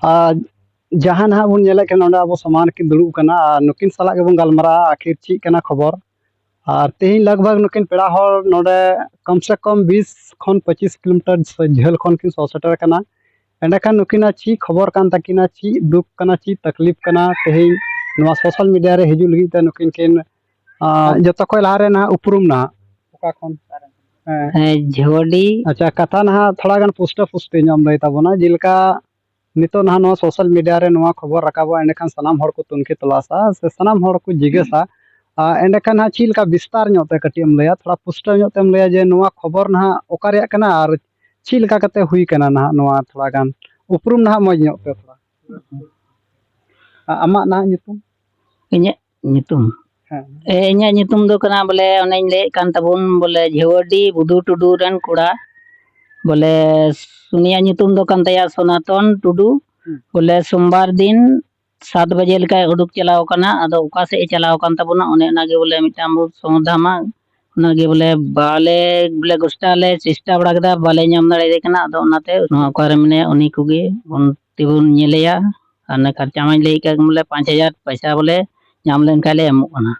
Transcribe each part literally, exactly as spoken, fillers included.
ᱟᱨ ᱡᱟᱦᱟᱸ ᱱᱟᱦᱟᱜ ᱵᱚᱱ ᱧᱮᱞᱮᱫ ᱠᱟᱱᱟ, ᱱᱚᱰᱮ ᱟᱵᱚ ᱥᱟᱢᱟᱝ ᱨᱮᱠᱤᱱ ᱫᱩᱲᱩᱵ ᱠᱟᱱᱟ ᱟᱨ ᱱᱩᱠᱤᱱ ᱥᱟᱞᱟᱜ ᱜᱮᱵᱚᱱ ᱜᱟᱞᱢᱟᱨᱟᱜᱼᱟ, ᱟᱹᱠᱷᱤᱨ ᱪᱮᱫ ᱠᱟᱱᱟ ᱠᱷᱚᱵᱚᱨ᱾ ᱟᱨ ᱛᱮᱦᱮᱧ ᱞᱟᱜᱽ ᱵᱷᱟᱜᱽ ᱱᱩᱠᱤᱱ ᱯᱮᱲᱟ ᱦᱚᱲ ᱱᱚᱰᱮ ᱠᱚᱢ ᱥᱮ ᱠᱚᱢ ᱵᱤᱥ ᱠᱷᱚᱱ ᱯᱚᱸᱪᱤᱥ ᱠᱤᱞᱳᱢᱤᱴᱟᱨ ᱡᱷᱟᱹᱞ ᱠᱷᱚᱱ ᱠᱤᱱ ᱥᱚᱦᱚᱨ ᱥᱮᱴᱮᱨ ᱟᱠᱟᱱᱟ᱾ ᱮᱸᱰᱮᱠᱷᱟᱱ ᱱᱩᱠᱤᱱᱟᱜ ᱪᱮᱫ ᱠᱷᱚᱵᱚᱨ ᱠᱟᱱ ᱛᱟᱹᱠᱤᱱᱟ, ᱪᱮᱫ ᱫᱩᱠ ᱠᱟᱱᱟ, ᱪᱮᱫ ᱛᱟᱠᱞᱤᱯ ᱠᱟᱱᱟ, ᱛᱮᱦᱮᱧ ᱱᱚᱣᱟ ᱥᱳᱥᱟᱞ ᱢᱤᱰᱤᱭᱟ ᱨᱮ ᱦᱤᱡᱩᱜ ᱞᱟᱹᱜᱤᱫ ᱛᱮ ᱱᱩᱠᱤᱱ ᱠᱤᱱ, ᱟᱸ, ᱡᱚᱛᱚ ᱠᱷᱚᱱ ᱞᱟᱦᱟ ᱨᱮ ᱱᱟᱦᱟᱜ ᱩᱯᱨᱩᱢ ᱱᱟᱦᱟᱜ ᱚᱠᱟ ᱠᱷᱚᱱ? ᱦᱮᱸ᱾ ᱦᱮᱸ, ᱡᱷᱮᱣᱟᱰᱤ᱾ ᱟᱪᱪᱷᱟ, ᱠᱟᱛᱷᱟ ᱱᱟᱦᱟᱜ ᱛᱷᱚᱲᱟ ᱜᱟᱱ ᱯᱩᱥᱴᱟᱹ ᱯᱩᱥᱴᱤ ᱧᱚᱜ ᱮᱢ ᱞᱟᱹᱭ ᱛᱟᱵᱚᱱᱟ, ᱡᱮᱞᱮᱠᱟ ᱱᱤᱛᱚᱜ ᱱᱟᱦᱟᱜ ᱱᱚᱣᱟ ᱥᱳᱥᱟᱞ ᱢᱤᱰᱤᱭᱟ ᱨᱮ ᱱᱚᱣᱟ ᱠᱷᱚᱵᱚᱨ ᱨᱟᱠᱟᱵᱚᱜᱼᱟ, ᱮᱸᱰᱮᱠᱷᱟᱱ ᱥᱟᱱᱟᱢ ᱦᱚᱲ ᱠᱚ ᱛᱩᱱᱠᱷᱤ ᱛᱚᱞᱟᱥᱟ ᱥᱮ ᱥᱟᱱᱟᱢ ᱦᱚᱲ ᱠᱚ ᱡᱤᱜᱟᱹᱥᱟ᱾ ᱟᱨ ᱮᱸᱰᱮᱠᱷᱟᱱ ᱦᱟᱸᱜ ᱪᱮᱫ ᱞᱮᱠᱟ ᱵᱤᱥᱛᱟᱨ ᱧᱚᱜ ᱛᱮ ᱠᱟᱹᱴᱤᱡ ᱮᱢ ᱞᱟᱹᱭᱟ, ᱛᱷᱚᱲᱟ ᱯᱩᱥᱴᱟᱹᱣ ᱧᱚᱜ ᱛᱮᱢ ᱞᱟᱹᱭᱟ ᱡᱮ ᱱᱚᱣᱟ ᱠᱷᱚᱵᱚᱨ ᱱᱟᱦᱟᱜ ᱚᱠᱟ ᱨᱮᱭᱟᱜ ᱠᱟᱱᱟ ᱟᱨ ᱪᱮᱫ ᱞᱮᱠᱟ ᱠᱟᱛᱮ ᱦᱩᱭ ᱠᱟᱱᱟ ᱱᱟᱦᱟᱜ ᱱᱚᱣᱟ ᱛᱷᱚᱲᱟ ᱜᱟᱱ ᱩᱯᱨᱩᱢ ᱱᱟᱦᱟᱜ ᱢᱚᱡᱽ ᱧᱚᱜ ᱛᱮ ᱛᱷᱚᱲᱟ᱾ ᱟ-, ᱟᱢᱟᱜ ᱱᱟᱦᱟᱜ ᱧᱩᱛᱩᱢ? ᱤᱧᱟᱹᱜ ᱧᱩᱛᱩᱢ? ᱦᱮᱸ᱾ ᱮ, ᱤᱧᱟᱹᱜ ᱧᱩᱛᱩᱢ ᱫᱚ ᱠᱟᱱᱟ ᱵᱚᱞᱮ, ᱚᱱᱮᱧ ᱞᱟᱹᱭᱮᱫ ᱠᱟᱱ ᱛᱟᱵᱚᱱ ᱵᱚᱞᱮ, ᱡᱷᱮᱣᱟᱰᱤ ᱵᱩᱫᱷᱩ ᱴᱩᱰᱩ ᱨᱮᱱ ᱠᱚᱲᱟ᱾ ᱵᱚᱞᱮ, ᱩᱱᱤᱭᱟᱜ ᱧᱩᱛᱩᱢ ᱫᱚ ᱠᱟᱱ ᱛᱟᱭᱟ ᱥᱚᱱᱟᱛᱚᱱ ᱴᱩᱰᱩ᱾ ᱦᱩᱸ᱾ ᱵᱚᱞᱮ, ᱥᱳᱢᱵᱟᱨ ᱫᱤᱱ ᱥᱟᱛ ᱵᱟᱡᱮ ᱞᱮᱠᱟᱭ ᱩᱰᱩᱠ ᱪᱟᱞᱟᱣ ᱠᱟᱱᱟ᱾ ᱟᱫᱚ ᱚᱠᱟ ᱥᱮᱫ ᱮ ᱪᱟᱞᱟᱣ ᱠᱟᱱ ᱛᱟᱵᱚᱱᱟ, ᱚᱱᱮ ᱚᱱᱟᱜᱮ ᱵᱚᱞᱮ ᱢᱤᱫᱴᱟᱝ ᱵᱚ ᱥᱚᱢᱟᱫᱷᱟᱱᱟ᱾ ᱚᱱᱟᱜᱮ ᱵᱚᱞᱮ ᱵᱟᱞᱮ, ᱵᱚᱞᱮ ᱜᱚᱥᱴᱟ ᱞᱮ ᱪᱮᱥᱴᱟ ᱵᱟᱲᱟ ᱠᱮᱫᱟ, ᱵᱟᱞᱮ ᱧᱟᱢ ᱫᱟᱲᱮᱭᱟᱫᱮ ᱠᱟᱱᱟ᱾ ᱟᱫᱚ ᱚᱱᱟᱛᱮ ᱱᱚᱣᱟ ᱚᱠᱟᱨᱮ ᱢᱮᱱᱟᱭᱟ, ᱩᱱᱤ ᱠᱚᱜᱮ ᱵᱚᱱ ᱛᱮᱵᱚᱱ ᱧᱮᱞᱮᱭᱟ᱾ ᱟᱨ ᱚᱱᱮ ᱠᱷᱚᱨᱪᱟ ᱢᱟᱧ ᱞᱟᱹᱭ ᱠᱟᱜ ᱵᱚᱞᱮ ᱯᱟᱸᱪ ᱦᱟᱡᱟᱨ ᱯᱚᱭᱥᱟ ᱵᱚᱞᱮ ᱧᱟᱢ ᱞᱮᱱᱠᱷᱟᱱ ᱞᱮ ᱮᱢᱚᱜ ᱠᱟᱱᱟ᱾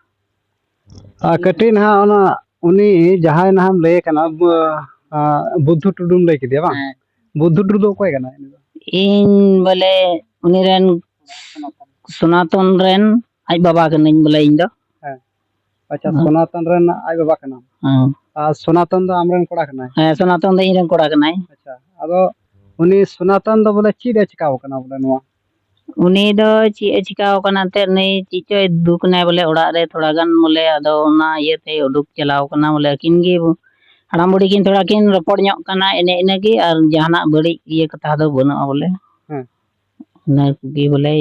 ᱟᱨ ᱠᱟᱹᱴᱤᱡ ᱱᱟᱦᱟᱜ ᱚᱱᱟ ᱩᱱᱤ ᱡᱟᱦᱟᱸᱭ ᱱᱟᱦᱟᱜ ᱮᱢ ᱞᱟᱹᱭ ᱠᱟᱱᱟ, ᱵᱩ-, ᱟ, ᱵᱩᱫᱽᱫᱷᱩ ᱴᱩᱰᱩᱢ ᱞᱟᱹᱭ ᱠᱮᱫᱮᱭᱟ ᱵᱟᱝ? ᱦᱮᱸ᱾ ᱵᱩᱫᱽᱫᱷᱩ ᱴᱩᱰᱩ ᱫᱚ ᱚᱠᱚᱭ ᱠᱟᱱᱟᱭ ᱩᱱᱤ ᱫᱚ? ᱤᱧ ᱵᱚᱞᱮ ᱩᱱᱤ ᱨᱮᱱ ᱥᱚᱱᱟᱛᱚᱱ ᱨᱮᱱ ᱟᱡ ᱵᱟᱵᱟ ᱠᱟᱹᱱᱟᱹᱧ ᱵᱚᱞᱮ ᱤᱧ ᱫᱚ᱾ ᱦᱮᱸ᱾ ᱟᱪᱪᱷᱟ, ᱦᱮᱸ᱾ ᱥᱚᱱᱟᱛᱚᱱ ᱨᱮᱱ ᱟᱡ ᱵᱟᱵᱟ ᱠᱟᱱᱟᱢ᱾ ᱦᱮᱸ᱾ ᱟᱨ ᱥᱚᱱᱟᱛᱚᱱ ᱫᱚ ᱟᱢᱨᱮᱱ ᱠᱚᱲᱟ ᱠᱟᱱᱟᱭ? ᱦᱮᱸ, ᱥᱚᱱᱟᱛᱚᱱ ᱫᱚ ᱤᱧ ᱨᱮᱱ ᱠᱚᱲᱟ ᱠᱟᱱᱟᱭ᱾ ᱟᱪᱪᱷᱟ, ᱟᱫᱚ ᱩᱱᱤ ᱥᱚᱱᱟᱛᱚᱱ ᱫᱚ ᱵᱚᱞᱮ ᱪᱮᱫ ᱮ ᱪᱤᱠᱟᱹᱣ ᱠᱟᱱᱟ ᱵᱚᱞᱮ ᱱᱚᱣᱟ? ᱩᱱᱤ ᱫᱚ ᱪᱮᱫ ᱮ ᱪᱤᱠᱟᱹᱣ ᱠᱟᱱᱟ ᱮᱱᱛᱮᱫ, ᱱᱩᱭ ᱪᱮᱫ ᱪᱚᱭ ᱫᱩᱠ ᱮᱱᱟᱭ ᱵᱚᱞᱮ ᱚᱲᱟᱜ ᱨᱮ ᱛᱷᱚᱲᱟ ᱜᱟᱱ ᱵᱚᱞᱮ, ᱟᱫᱚ ᱚᱱᱟ ᱤᱭᱟᱹᱛᱮ ᱩᱰᱩᱠ ᱪᱟᱞᱟᱣ ᱠᱟᱱᱟ ᱵᱚᱞᱮ᱾ ᱟᱹᱠᱤᱱ ᱜᱮ ᱦᱟᱲᱟᱢ ᱵᱩᱲᱦᱤ ᱠᱤᱱ ᱛᱷᱚᱲᱟ ᱠᱤᱱ ᱨᱚᱯᱚᱲ ᱧᱚᱜ ᱠᱟᱱᱟ, ᱮᱱᱮ ᱤᱱᱟᱹᱜᱮ, ᱟᱨ ᱡᱟᱦᱟᱱᱟᱜ ᱵᱟᱹᱲᱤᱡ ᱤᱭᱟᱹ ᱠᱟᱛᱷᱟ ᱫᱚ ᱵᱟᱹᱱᱩᱜᱼᱟ ᱵᱚᱞᱮ᱾ ᱦᱮᱸ᱾ ᱤᱱᱟᱹ ᱠᱚᱜᱮ ᱵᱚᱞᱮ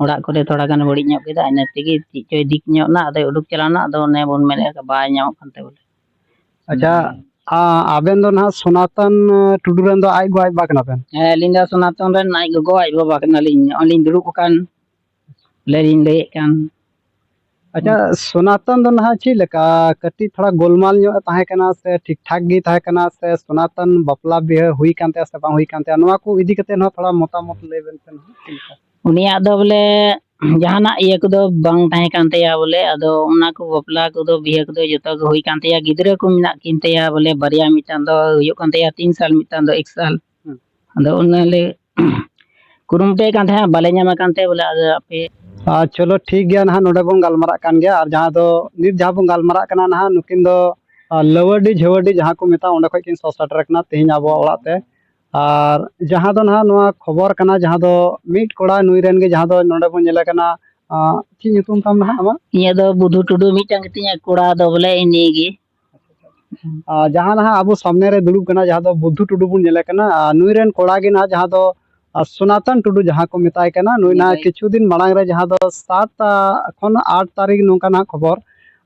ᱚᱲᱟᱜ ᱠᱚᱨᱮ ᱛᱷᱚᱲᱟ ᱜᱟᱱ ᱵᱟᱹᱲᱤᱡ ᱧᱚᱜ ᱠᱮᱫᱟ, ᱤᱱᱟᱹ ᱛᱮᱜᱮ ᱪᱮᱫ ᱪᱚᱭ ᱫᱤᱠ ᱧᱚᱜ ᱮᱱᱟ, ᱟᱫᱚᱭ ᱩᱰᱩᱠ ᱪᱟᱞᱟᱣ ᱮᱱᱟ᱾ ᱟᱫᱚ ᱚᱱᱮ ᱵᱚᱱ ᱢᱮᱱᱮᱫ ᱞᱮᱠᱟ ᱵᱟᱭ ᱧᱟᱢᱚᱜ ᱠᱟᱱ ᱛᱟᱭ ᱵᱚᱞᱮ᱾ ᱟᱪᱪᱷᱟ, ᱟ-, ᱟᱵᱮᱱ ᱫᱚ ᱱᱟᱦᱟᱜ ᱥᱚᱱᱟᱛᱚᱱ, ᱟ, ᱴᱩᱰᱩ ᱨᱮᱱ ᱫᱚ ᱟᱡ ᱜᱚ ᱟᱡ ᱵᱟ ᱠᱟᱱᱟ ᱵᱮᱱ? ᱦᱮᱸ, ᱟᱹᱞᱤᱧ ᱫᱚ ᱥᱚᱱᱟᱛᱚᱱ ᱨᱮᱱ ᱟᱡ ᱜᱚᱜᱚ ᱟᱡ ᱵᱟᱵᱟ ᱠᱟᱱᱟᱞᱤᱧ᱾ ᱱᱚᱜᱼᱚᱭ ᱞᱤᱧ ᱫᱩᱲᱩᱵ ᱟᱠᱟᱱ, ᱵᱚᱞᱮ ᱞᱤᱧ ᱞᱟᱹᱭᱮᱫ ᱠᱟᱱ᱾ ᱟᱪᱪᱷᱟ, ᱥᱚᱱᱟᱛᱚᱱ ᱫᱚ ᱱᱟᱦᱟᱜ ᱪᱮᱫ ᱞᱮᱠᱟ, ᱠᱟᱹᱴᱤᱡ ᱛᱷᱚᱲᱟ ᱜᱳᱞᱢᱟᱞ ᱧᱚᱜ ᱮ ᱛᱟᱦᱮᱸ ᱠᱟᱱᱟ ᱥᱮ ᱴᱷᱤᱠ ᱴᱷᱟᱠ ᱜᱮ ᱛᱟᱦᱮᱸ ᱠᱟᱱᱟ, ᱥᱮ ᱥᱚᱱᱟᱛᱚᱱ ᱵᱟᱯᱞᱟ ᱵᱤᱦᱟᱹ ᱦᱩᱭ ᱠᱟᱱ ᱛᱟᱭᱟ ᱥᱮ ᱵᱟᱝ ᱦᱩᱭ ᱠᱟᱱ ᱛᱟᱭᱟ, ᱱᱚᱣᱟ ᱠᱚ ᱤᱫᱤ ᱠᱟᱛᱮ ᱦᱚᱸ ᱛᱷᱚᱲᱟ ᱢᱚᱛᱟᱢᱚᱛ ᱞᱟᱹᱭ ᱵᱮᱱ ᱥᱮ ᱱᱟᱦᱟᱜ ᱪᱮᱫ ᱞᱮᱠᱟ? ᱩᱱᱤᱭᱟᱜ ᱫᱚ ᱵᱚᱞᱮ ᱡᱟᱦᱟᱱᱟᱜ ᱤᱭᱟᱹ ᱠᱚᱫᱚ ᱵᱟᱝ ᱛᱟᱦᱮᱸ ᱠᱟᱱ ᱛᱟᱭᱟ ᱵᱚᱞᱮ, ᱟᱫᱚ ᱚᱱᱟ ᱠᱚ ᱵᱟᱯᱞᱟ ᱠᱚᱫᱚ, ᱵᱤᱦᱟᱹ ᱠᱚᱫᱚ ᱡᱚᱛᱚ ᱜᱮ ᱦᱩᱭ ᱠᱟᱱ ᱛᱟᱭᱟ᱾ ᱜᱤᱫᱽᱨᱟᱹ ᱠᱚ ᱢᱮᱱᱟᱜ ᱠᱤᱱ ᱛᱟᱭᱟ ᱵᱚᱞᱮ, ᱵᱟᱨᱭᱟ, ᱢᱤᱫᱴᱟᱝ ᱫᱚ ᱦᱩᱭᱩᱜ ᱠᱟᱱ ᱛᱟᱭᱟ ᱛᱤᱱ ᱥᱟᱞ, ᱢᱤᱫᱴᱟᱝ ᱫᱚ ᱮᱠ ᱥᱟᱞ᱾ ᱦᱩᱸ᱾ ᱟᱫᱚ ᱚᱱᱟ ᱞᱮ ᱠᱩᱨᱩᱢᱩᱴᱩᱭᱮᱫ ᱠᱟᱱ ᱛᱟᱦᱮᱸᱫ, ᱵᱟᱞᱮ ᱧᱟᱢᱮ ᱠᱟᱱ ᱛᱟᱦᱮᱸᱫ ᱵᱚᱞᱮ, ᱟᱫᱚ ᱟᱯᱮ ᱟᱨ ᱪᱚᱞᱚ, ᱴᱷᱤᱠ ᱜᱮᱭᱟ, ᱱᱟᱦᱟᱜ ᱱᱚᱰᱮ ᱵᱚᱱ ᱜᱟᱞᱢᱟᱨᱟᱜ ᱠᱟᱱ ᱜᱮᱭᱟ, ᱟᱨ ᱡᱟᱦᱟᱸ ᱫᱚ ᱱᱤᱛ ᱡᱟᱦᱟᱸ ᱵᱚᱱ ᱜᱟᱞᱢᱟᱨᱟᱜ ᱠᱟᱱᱟ ᱱᱟᱦᱟᱜ, ᱱᱩᱠᱤᱱ ᱫᱚ, ᱟᱨ, ᱞᱟᱣᱟᱰᱤ ᱡᱷᱟᱣᱟᱰᱤ ᱡᱟᱦᱟᱸ ᱠᱚ ᱢᱮᱛᱟᱜᱼᱟ, ᱚᱸᱰᱮ ᱠᱷᱚᱱ ᱠᱤᱱ ᱥᱚ ᱥᱮᱴᱮᱨ ᱠᱟᱱᱟ ᱛᱮᱦᱮᱧ ᱟᱵᱚᱣᱟᱜ ᱚᱲᱟᱜ ᱛᱮ᱾ ᱟᱨ ᱡᱟᱦᱟᱸ ᱫᱚ ᱱᱟᱦᱟᱜ ᱱᱚᱣᱟ ᱠᱷᱚᱵᱚᱨ ᱠᱟᱱᱟ, ᱡᱟᱦᱟᱸ ᱫᱚ ᱢᱤᱫ ᱠᱚᱲᱟ ᱱᱩᱭ ᱨᱮᱱ ᱜᱮ, ᱡᱟᱦᱟᱸ ᱫᱚ ᱱᱚᱰᱮ ᱵᱚᱱ ᱧᱮᱞᱮ ᱠᱟᱱᱟ, ᱟᱨ, ᱪᱮᱫ ᱧᱩᱛᱩᱢ ᱛᱟᱢ ᱱᱟᱦᱟᱜ ᱟᱢᱟᱜ? ᱤᱧᱟᱹᱜ ᱫᱚ ᱵᱩᱫᱷᱩ ᱴᱩᱰᱩ ᱢᱤᱫᱴᱟᱝ ᱜᱮᱛᱤᱧᱟ ᱠᱚᱲᱟ ᱫᱚ ᱵᱚᱞᱮ, ᱤᱱᱤ ᱜᱮ᱾ ᱟᱨ ᱡᱟᱦᱟᱸ ᱱᱟᱦᱟᱜ ᱟᱵᱚ ᱥᱟᱢᱱᱮ ᱨᱮ ᱫᱩᱲᱩᱵ ᱠᱟᱱᱟ, ᱡᱟᱦᱟᱸ ᱫᱚ ᱵᱩᱫᱷᱩ ᱴᱩᱰᱩ ᱵᱚᱱ ᱧᱮᱞᱮ ᱠᱟᱱᱟ, ᱟᱨ ᱱᱩᱭ ᱨᱮᱱ ᱠᱚᱲᱟ ᱜᱮ ᱱᱟᱦᱟᱜ, ᱡᱟᱦᱟᱸ ᱫᱚ, ᱟᱨ, ᱥᱚᱱᱟᱛᱚᱱ ᱴᱩᱰᱩ ᱡᱟᱦᱟᱸ ᱠᱚ ᱢᱮᱛᱟᱭ ᱠᱟᱱᱟ, ᱱᱩᱭ ᱱᱟᱦᱟᱜ ᱠᱤᱪᱷᱩ ᱫᱤᱱ ᱢᱟᱲᱟᱝ ᱨᱮ, ᱡᱟᱦᱟᱸ ᱫᱚ ᱥᱟᱛ, ᱟᱨ, ᱠᱷᱚᱱ ᱟᱴ ᱛᱟᱹᱨᱤᱠᱷ ᱱᱚᱝᱠᱟ ᱱᱟᱦᱟᱜ ᱠᱷᱚᱵᱚᱨ,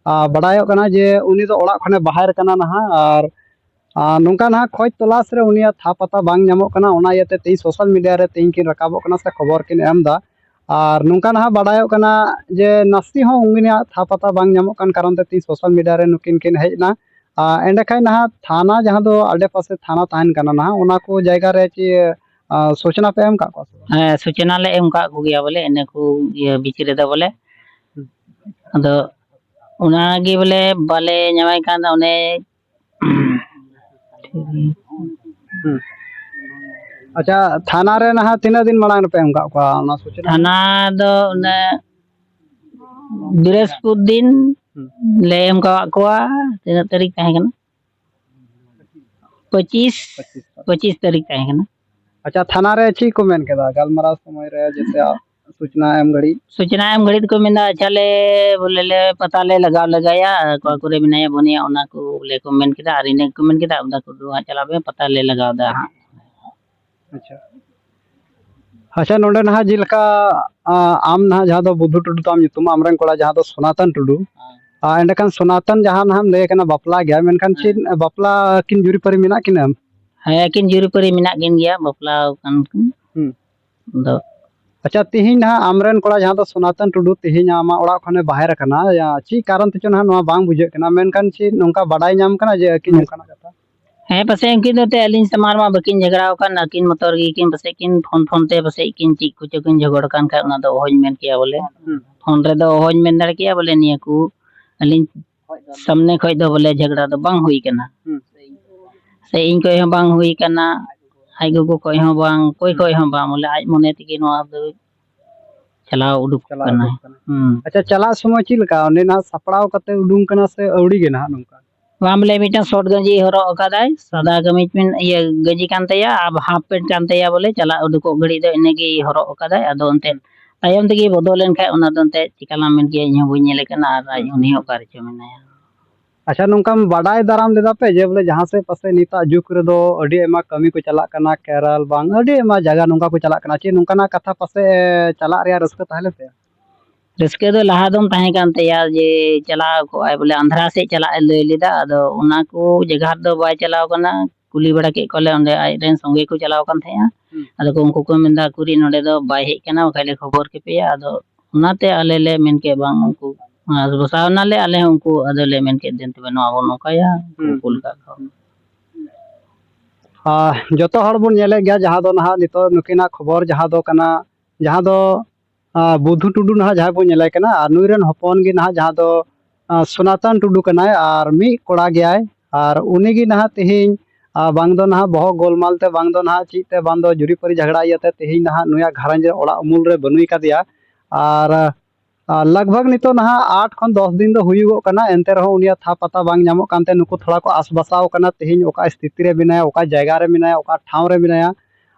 ᱟᱨ, ᱵᱟᱰᱟᱭᱚᱜ ᱠᱟᱱᱟ ᱡᱮ ᱩᱱᱤ ᱫᱚ ᱚᱲᱟᱜ ᱠᱷᱚᱱᱮ ᱵᱟᱦᱮᱨ ᱠᱟᱱᱟ ᱱᱟᱦᱟᱜ, ᱟᱨ, ᱟᱨ, ᱱᱚᱝᱠᱟ ᱱᱟᱦᱟᱜ ᱠᱷᱚᱡᱽ ᱛᱚᱞᱟᱥ ᱨᱮ ᱩᱱᱤᱭᱟᱜ ᱛᱷᱟ ᱯᱟᱛᱟ ᱵᱟᱝ ᱧᱟᱢᱚᱜ ᱠᱟᱱᱟ᱾ ᱚᱱᱟ ᱤᱭᱟᱹᱛᱮ ᱛᱮᱦᱮᱧ ᱥᱳᱥᱟᱞ ᱢᱤᱰᱤᱭᱟ ᱨᱮ ᱛᱮᱦᱮᱧ ᱠᱤᱱ ᱨᱟᱠᱟᱵᱚᱜ ᱠᱟᱱᱟ ᱥᱮ ᱠᱷᱚᱵᱚᱨ ᱠᱤᱱ ᱮᱢ ᱮᱫᱟ, ᱟᱨ ᱱᱚᱝᱠᱟ ᱱᱟᱦᱟᱜ ᱵᱟᱰᱟᱭᱚᱜ ᱠᱟᱱᱟ ᱡᱮ ᱱᱟᱥᱮ ᱦᱚᱸ ᱩᱱᱠᱤᱱᱟᱜ ᱛᱷᱟ ᱯᱟᱛᱟ ᱵᱟᱝ ᱧᱟᱢᱚᱜ ᱠᱟᱱ ᱠᱟᱨᱚᱱ ᱛᱮ ᱛᱮᱦᱮᱧ ᱥᱳᱥᱟᱞ ᱢᱤᱰᱤᱭᱟ ᱨᱮ ᱱᱩᱠᱤᱱ ᱠᱤᱱ ᱦᱮᱡ ᱮᱱᱟ᱾ ᱟᱨ ᱮᱸᱰᱮᱠᱷᱟᱱ ᱱᱟᱦᱟᱜ ᱛᱷᱟᱱᱟ, ᱡᱟᱦᱟᱸ ᱫᱚ ᱟᱰᱮ ᱯᱟᱥᱮ ᱛᱷᱟᱱᱟ ᱛᱟᱦᱮᱱ ᱠᱟᱱᱟ ᱱᱟᱦᱟᱜ, ᱚᱱᱟ ᱠᱚ ᱡᱟᱭᱜᱟ ᱨᱮ ᱪᱮᱫ, ᱟᱨ, ᱥᱩᱪᱚᱱᱟ ᱯᱮ ᱮᱢ ᱠᱟᱜ ᱠᱚᱣᱟ ᱥᱮ ᱵᱟᱝ? ᱦᱮᱸ, ᱥᱩᱪᱚᱱᱟ ᱞᱮ ᱮᱢ ᱠᱟᱜ ᱠᱚᱜᱮᱭᱟ ᱵᱚᱞᱮ, ᱤᱱᱟᱹ ᱠᱚ ᱤᱭᱟᱹ ᱵᱤᱪ ᱨᱮᱫᱚ ᱵᱚᱞᱮ᱾ ᱟᱫᱚ ᱚᱱᱟᱜᱮ ᱵᱚᱞᱮ ᱵᱟᱞᱮ ᱧᱟᱢᱟᱭ ᱠᱟᱱ ᱫᱚ, ᱚᱱᱮ ᱦᱩᱸ᱾ ᱟᱪᱪᱷᱟ, ᱛᱷᱟᱱᱟ ᱨᱮ ᱱᱟᱦᱟᱜ ᱛᱤᱱᱟᱹᱜ ᱫᱤᱱ ᱢᱟᱲᱟᱝ ᱨᱮᱯᱮ ᱮᱢ ᱠᱟᱜ ᱠᱚᱣᱟ ᱚᱱᱟ ᱥᱩᱪᱚᱱᱟ? ᱛᱷᱟᱱᱟ ᱫᱚ ᱚᱱᱮ ᱵᱨᱤᱦᱚᱥᱯᱚᱛᱤ ᱫᱤᱱ ᱦᱩᱸ᱾ ᱞᱮ ᱮᱢ ᱠᱟᱣᱟᱫ ᱠᱚᱣᱟ᱾ ᱛᱤᱱᱟᱹᱜ ᱛᱟᱹᱨᱤᱠᱷ ᱛᱟᱦᱮᱸ ᱠᱟᱱᱟ? ᱯᱚᱸᱪᱤᱥ᱾ ᱯᱚᱸᱪᱤᱥ᱾ ᱯᱚᱸᱪᱤᱥ ᱛᱟᱹᱨᱤᱠᱷ ᱛᱟᱦᱮᱸ ᱠᱟᱱᱟ᱾ ᱟᱪᱪᱷᱟ, ᱛᱷᱟᱱᱟ ᱨᱮ ᱪᱮᱫ ᱠᱚ ᱢᱮᱱ ᱠᱮᱫᱟ ᱜᱟᱞᱢᱟᱨᱟᱣ ᱥᱚᱢᱚᱭ ᱨᱮ, ᱡᱮᱭᱥᱮ ᱥᱩᱪᱚᱱᱟ ᱮᱢ ᱜᱷᱟᱹᱲᱤᱡ? ᱥᱩᱪᱚᱱᱟ ᱮᱢ ᱜᱷᱟᱹᱲᱤᱡ ᱫᱚᱠᱚ ᱢᱮᱱᱫᱟ, ᱟᱪᱪᱷᱟ, ᱞᱮ ᱵᱚᱞᱮ ᱞᱮ ᱯᱟᱛᱟ ᱞᱮ ᱞᱟᱜᱟᱣ ᱞᱮᱜᱟᱭᱟ, ᱚᱠᱟ ᱠᱚᱨᱮ ᱢᱮᱱᱟᱭᱟ ᱵᱟᱹᱱᱩᱭᱟ, ᱚᱱᱟ ᱠᱚ ᱵᱚᱞᱮ ᱠᱚ ᱢᱮᱱ ᱠᱮᱫᱟ᱾ ᱟᱨ ᱤᱱᱟᱹ ᱜᱮᱠᱚ ᱢᱮᱱ ᱠᱮᱫᱟ, ᱟᱢᱫᱟ ᱠᱚ ᱫᱩ ᱦᱟᱸᱜ ᱪᱟᱞᱟᱜ ᱢᱮ, ᱯᱟᱛᱟ ᱞᱮ ᱞᱟᱜᱟᱣ ᱮᱫᱟ ᱦᱟᱸᱜ᱾ ᱟᱪᱪᱷᱟ᱾ ᱟᱪᱪᱷᱟ, ᱱᱚᱰᱮ ᱱᱟᱦᱟᱜ ᱡᱮᱞᱮᱠᱟ, ᱟ, ᱟᱢ ᱱᱟᱦᱟᱜ ᱡᱟᱦᱟᱸ ᱫᱚ ᱵᱩᱫᱷᱩ ᱴᱩᱰᱩ ᱛᱟᱢ ᱧᱩᱛᱩᱢ, ᱟᱢᱨᱮᱱ ᱠᱚᱲᱟ ᱡᱟᱦᱟᱸ ᱫᱚ ᱥᱚᱱᱟᱛᱚᱱ ᱴᱩᱰᱩ, ᱦᱮᱸ᱾ ᱟ, ᱮᱸᱰᱮᱠᱷᱟᱱ ᱥᱚᱱᱟᱛᱚᱱ ᱡᱟᱦᱟᱸ ᱱᱟᱦᱟᱜ ᱮᱢ ᱞᱟᱹᱭ ᱠᱟᱱᱟ ᱵᱟᱯᱞᱟ ᱜᱮᱭᱟ, ᱢᱮᱱᱠᱷᱟᱱ ᱪᱮᱫ ᱦᱮᱸ᱾ ᱵᱟᱯᱞᱟ ᱠᱤᱱ ᱡᱩᱨᱤᱯᱟᱹᱨᱤ ᱢᱮᱱᱟᱜ ᱠᱤᱱᱟ? ᱦᱮᱸ, ᱟᱹᱠᱤᱱ ᱡᱩᱨᱤᱯᱟᱹᱨᱤ ᱢᱮᱱᱟᱜ ᱠᱤᱱ ᱜᱮᱭᱟ, ᱵᱟᱯᱞᱟ ᱟᱠᱟᱱ ᱠᱤᱱ᱾ ᱦᱩᱸ᱾ ᱟᱫᱚ ᱟᱪᱪᱷᱟ, ᱛᱤᱦᱤᱧ ᱱᱟᱦᱟᱜ ᱟᱢᱨᱮᱱ ᱠᱚᱲᱟ ᱡᱟᱦᱟᱸ ᱫᱚ ᱥᱚᱱᱟᱛᱚᱱ ᱴᱩᱰᱩ ᱛᱤᱦᱤᱧ ᱟᱢᱟᱜ ᱚᱲᱟᱜ ᱠᱷᱚᱱᱮ ᱵᱟᱦᱮᱨ ᱟᱠᱟᱱᱟ, ᱭᱟ, ᱪᱮᱫ ᱠᱟᱨᱚᱱ ᱛᱮᱪᱚ ᱱᱟᱦᱟᱜ ᱱᱚᱣᱟ ᱵᱟᱝ ᱵᱩᱡᱷᱟᱹᱜ ᱠᱟᱱᱟ, ᱢᱮᱱᱠᱷᱟᱱ ᱪᱮᱫ ᱱᱚᱝᱠᱟ ᱵᱟᱰᱟᱭ ᱧᱟᱢ ᱠᱟᱱᱟ ᱡᱮ ᱟᱹᱠᱤᱱ ᱱᱚᱝᱠᱟᱱᱟᱜ ᱠᱟᱛᱷᱟ? ᱦᱮᱸ, ᱯᱟᱥᱮᱡ ᱩᱱᱠᱤᱱ ᱫᱚ ᱮᱱᱛᱮᱫ ᱟᱹᱞᱤᱧ ᱥᱟᱢᱟᱝ ᱨᱮᱢᱟ ᱵᱟᱹᱠᱤᱱ ᱡᱷᱟᱜᱽᱲᱟ ᱟᱠᱟᱱ, ᱟᱹᱠᱤᱱ ᱢᱚᱛᱚ ᱨᱮᱜᱮ ᱠᱤᱱ ᱯᱟᱥᱮᱡ ᱠᱤᱱ ᱯᱷᱳᱱ ᱯᱷᱳᱱ ᱛᱮ ᱯᱟᱥᱮᱡ ᱠᱤᱱ ᱪᱮᱫ ᱠᱚᱪᱚ ᱠᱤᱱ ᱡᱷᱚᱜᱚᱲ ᱟᱠᱟᱱ ᱠᱷᱟᱡ, ᱚᱱᱟ ᱫᱚ ᱚᱦᱚᱧ ᱢᱮᱱ ᱠᱮᱭᱟ ᱵᱚᱞᱮ᱾ ᱦᱩᱸ᱾ ᱯᱷᱳᱱ ᱨᱮᱫᱚ ᱚᱦᱚᱧ ᱢᱮᱱ ᱫᱟᱲᱮ ᱠᱮᱭᱟ ᱵᱚᱞᱮ ᱱᱤᱭᱟᱹ ᱠᱚ ᱟᱹᱞᱤᱧ ᱥᱟᱢᱱᱮ ᱠᱷᱚᱡ ᱫᱚ ᱵᱚᱞᱮ ᱡᱷᱟᱜᱽᱲᱟ ᱫᱚ ᱵᱟᱝ ᱦᱩᱭ ᱠᱟᱱᱟ᱾ ᱦᱩᱸ᱾ ᱥᱮ ᱤᱧ ᱠᱷᱚᱡ ᱦᱚᱸ ᱵᱟᱝ ᱦᱩᱭ ᱠᱟᱱᱟ, ᱟᱡ ᱜᱚᱜᱚ ᱠᱷᱚᱡ ᱦᱚᱸ ᱵᱟᱝ, ᱚᱠᱚᱭ ᱠᱷᱚᱡ ᱦᱚᱸ ᱵᱟᱝ, ᱵᱚᱞᱮ ᱟᱡ ᱢᱚᱱᱮ ᱛᱮᱜᱮ ᱱᱚᱣᱟ ᱫᱚ ᱪᱟᱞᱟᱣ ᱩᱰᱩᱠ ᱪᱟᱞᱟᱣ ᱠᱟᱱᱟ᱾ ᱩᱰᱩᱠ ᱠᱟᱱᱟ᱾ ᱦᱩᱸ᱾ ᱟᱪᱪᱷᱟ, ᱪᱟᱞᱟᱜ ᱥᱚᱢᱚᱭ ᱪᱮᱫ ᱞᱮᱠᱟ? ᱚᱸᱰᱮ ᱱᱟᱜ ᱥᱟᱯᱲᱟᱣ ᱠᱟᱛᱮ ᱩᱰᱩᱝ ᱠᱟᱱᱟ ᱥᱮ ᱟᱹᱣᱲᱤ ᱜᱮ ᱱᱟᱦᱟᱜ ᱱᱚᱝᱠᱟ? ᱵᱟᱝ, ᱵᱚᱞᱮ ᱢᱤᱫᱴᱟᱝ ᱥᱚᱨᱴ ᱜᱮᱧᱡᱤ ᱦᱚᱨᱚᱜ ᱟᱠᱟᱫᱟᱭ, ᱥᱟᱫᱟ ᱠᱟᱹᱢᱤᱡ ᱯᱮᱱ, ᱤᱭᱟᱹ, ᱜᱮᱧᱡᱤ ᱠᱟᱱ ᱛᱟᱭᱟ ᱟᱨ ᱦᱟᱯ ᱯᱮᱱᱴ ᱠᱟᱱ ᱛᱟᱭᱟ, ᱵᱚᱞᱮ ᱪᱟᱞᱟᱜ ᱩᱰᱩᱠᱚᱜ ᱜᱷᱟᱹᱲᱤᱡ ᱫᱚ ᱤᱱᱟᱹᱜᱮ ᱦᱚᱨᱚᱜ ᱟᱠᱟᱫᱟᱭ᱾ ᱟᱫᱚ ᱮᱱᱛᱮᱫ ᱦᱩᱸ᱾ ᱛᱟᱭᱚᱢ ᱛᱮᱜᱮ ᱵᱚᱫᱚᱞ ᱮᱱ ᱠᱷᱟᱡ, ᱚᱱᱟ ᱫᱚ ᱮᱱᱛᱮᱫ ᱪᱤᱠᱟ ᱞᱟᱝ ᱢᱮᱱ ᱠᱮᱭᱟ, ᱤᱧ ᱦᱚᱸ ᱵᱟᱹᱧ ᱧᱮᱞᱮ ᱠᱟᱱᱟ ᱟᱨ ᱟᱡ ᱦᱩᱸ᱾ ᱩᱱᱤ ᱦᱚᱸ ᱚᱠᱟ ᱨᱮᱪᱚ ᱢᱮᱱᱟᱭᱟ᱾ ᱟᱪᱪᱷᱟ, ᱱᱚᱝᱠᱟᱢ ᱵᱟᱰᱟᱭ ᱫᱟᱨᱟᱢ ᱞᱮᱫᱟ ᱯᱮ ᱡᱮ ᱵᱚᱞᱮ ᱡᱟᱦᱟᱸ ᱥᱮᱫ ᱯᱟᱥᱮᱡ ᱱᱤᱛᱟᱜ ᱡᱩᱜᱽ ᱨᱮᱫᱚ ᱟᱹᱰᱤ ᱟᱭᱢᱟ ᱠᱟᱹᱢᱤ ᱠᱚ ᱪᱟᱞᱟᱜ ᱠᱟᱱᱟ, ᱠᱮᱨᱟᱞ ᱵᱟᱝ ᱟᱹᱰᱤ ᱟᱭᱢᱟ ᱡᱟᱭᱜᱟ ᱱᱚᱝᱠᱟ ᱠᱚ ᱪᱟᱞᱟᱜ ᱠᱟᱱᱟ, ᱪᱮᱫ ᱱᱚᱝᱠᱟᱱᱟᱜ ᱠᱟᱛᱷᱟ ᱯᱟᱥᱮᱡ ᱪᱟᱞᱟᱜ ᱨᱮᱭᱟᱜ ᱨᱟᱹᱥᱠᱟᱹ ᱛᱟᱦᱮᱸ ᱞᱮᱱ ᱛᱟᱭᱟ? ᱨᱟᱹᱥᱠᱟᱹ ᱫᱚ ᱞᱟᱦᱟ ᱫᱚᱢ ᱛᱟᱦᱮᱸ ᱠᱟᱱ ᱛᱟᱭᱟ ᱡᱮ ᱪᱟᱞᱟᱣ ᱠᱚᱜᱼᱟᱭ ᱵᱚᱞᱮ, ᱟᱱᱫᱷᱨᱟ ᱥᱮᱫ ᱪᱟᱞᱟᱜ ᱮ ᱞᱟᱹᱭ ᱞᱮᱫᱟ᱾ ᱟᱫᱚ ᱚᱱᱟ ᱠᱚ ᱡᱟᱭᱜᱟ ᱨᱮᱫᱚ ᱵᱟᱭ ᱪᱟᱞᱟᱣ ᱠᱟᱱᱟ᱾ ᱠᱩᱞᱤ ᱵᱟᱲᱟ ᱠᱮᱫ ᱠᱚᱣᱟᱞᱮ, ᱚᱸᱰᱮ ᱟᱡᱨᱮᱱ ᱥᱚᱸᱜᱮ ᱠᱚ ᱪᱟᱞᱟᱣ ᱠᱟᱱ ᱛᱟᱦᱮᱸᱜᱼᱟ᱾ ᱦᱩᱸ᱾ ᱟᱫᱚ ᱠᱚ, ᱩᱱᱠᱩ ᱠᱚ ᱢᱮᱱᱫᱟ, "ᱩᱠᱩᱨᱤᱡ ᱱᱚᱸᱰᱮ ᱫᱚ ᱵᱟᱭ ᱦᱮᱡ ᱠᱟᱱᱟ, ᱵᱟᱠᱷᱟᱡ ᱞᱮ ᱠᱷᱚᱵᱚᱨ ᱠᱮᱯᱮᱭᱟ᱾" ᱟᱫᱚ ᱚᱱᱟᱛᱮ ᱟᱞᱮ ᱞᱮ ᱢᱮᱱ ᱠᱮᱫ, "ᱵᱟᱝ, ᱩᱱᱠᱩ ᱟᱥ ᱵᱷᱚᱨᱥᱟ ᱱᱟᱞᱮ ᱟᱞᱮ ᱦᱚᱸ ᱩᱱᱠᱩ", ᱟᱫᱚ ᱞᱮ ᱢᱮᱱ ᱠᱮᱫ, "ᱫᱮᱱ ᱛᱚᱵᱮ ᱱᱚᱣᱟ ᱵᱚᱱ ᱱᱚᱝᱠᱟᱭᱟ", ᱦᱩᱸ, ᱠᱩᱞ ᱦᱩᱸ᱾ ᱠᱟᱜ ᱠᱚᱣᱟ᱾ ᱟᱨ ᱡᱚᱛᱚ ᱦᱚᱲ ᱵᱚᱱ ᱧᱮᱞᱮᱫ ᱜᱮᱭᱟ, ᱡᱟᱦᱟᱸ ᱫᱚ ᱱᱟᱦᱟᱜ ᱱᱤᱛᱚᱜ ᱱᱩᱠᱤᱱᱟᱜ ᱠᱷᱚᱵᱚᱨ, ᱡᱟᱦᱟᱸ ᱫᱚ ᱠᱟᱱᱟ, ᱡᱟᱦᱟᱸ ᱫᱚ, ᱟᱸ, ᱵᱩᱫᱷᱩ ᱴᱩᱰᱩ ᱱᱟᱦᱟᱜ ᱡᱟᱦᱟᱸᱭ ᱵᱚᱱ ᱧᱮᱞᱮ ᱠᱟᱱᱟ, ᱟᱨ ᱱᱩᱭ ᱨᱮᱱ ᱦᱚᱯᱚᱱ ᱜᱮ ᱱᱟᱦᱟᱜ ᱡᱟᱦᱟᱸ ᱫᱚ, ᱟᱸ, ᱥᱚᱱᱟᱛᱚᱱ ᱴᱩᱰᱩ ᱠᱟᱱᱟᱭ, ᱟᱨ ᱢᱤᱫ ᱠᱚᱲᱟ ᱜᱮᱭᱟᱭ, ᱟᱨ ᱩᱱᱤ ᱜᱮ ᱱᱟᱦᱟᱜ ᱛᱮᱦᱮᱧ, ᱟᱸ, ᱵᱟᱝ ᱫᱚ ᱱᱟᱦᱟᱜ ᱵᱚᱦᱚᱜ ᱜᱳᱞᱢᱟᱞ ᱛᱮ, ᱵᱟᱝ ᱫᱚ ᱱᱟᱦᱟᱜ ᱪᱮᱫ ᱛᱮ, ᱵᱟᱝ ᱫᱚ ᱡᱩᱨᱤᱯᱟᱹᱨᱤ ᱡᱷᱟᱜᱽᱲᱟ ᱤᱭᱟᱹᱛᱮ ᱛᱮᱦᱮᱧ ᱱᱟᱦᱟᱜ ᱱᱩᱭᱟᱜ ᱜᱷᱟᱨᱚᱸᱡᱽ ᱨᱮ ᱚᱲᱟᱜ ᱩᱢᱩᱞ ᱨᱮ ᱵᱟᱹᱱᱩᱭ ᱠᱟᱫᱮᱭᱟ᱾ ᱟᱨ ᱟᱨ ᱞᱟᱜᱽ ᱵᱷᱟᱜᱽ ᱱᱤᱛᱚᱜ ᱱᱟᱦᱟᱜ ᱟᱴ ᱠᱷᱚᱱ ᱫᱚᱥ ᱫᱤᱱ ᱫᱚ ᱦᱩᱭᱩᱜᱚᱜ ᱠᱟᱱᱟ, ᱮᱱᱛᱮ ᱨᱮᱦᱚᱸ ᱩᱱᱤᱭᱟᱜ ᱛᱷᱟ ᱯᱟᱛᱟ ᱵᱟᱝ ᱧᱟᱢᱚᱜ ᱠᱟᱱᱛᱮ ᱱᱩᱠᱩ ᱛᱷᱚᱲᱟ ᱠᱚ ᱟᱥ ᱵᱟᱥᱟᱣ ᱠᱟᱱᱟ, ᱛᱮᱦᱮᱧ ᱚᱠᱟ ᱥᱛᱷᱤᱛᱤ ᱨᱮ ᱢᱮᱱᱟᱭᱟ, ᱚᱠᱟ ᱡᱟᱭᱜᱟ ᱨᱮ ᱢᱮᱱᱟᱭᱟ, ᱚᱠᱟ ᱴᱷᱟᱶ ᱨᱮ ᱢᱮᱱᱟᱭᱟ᱾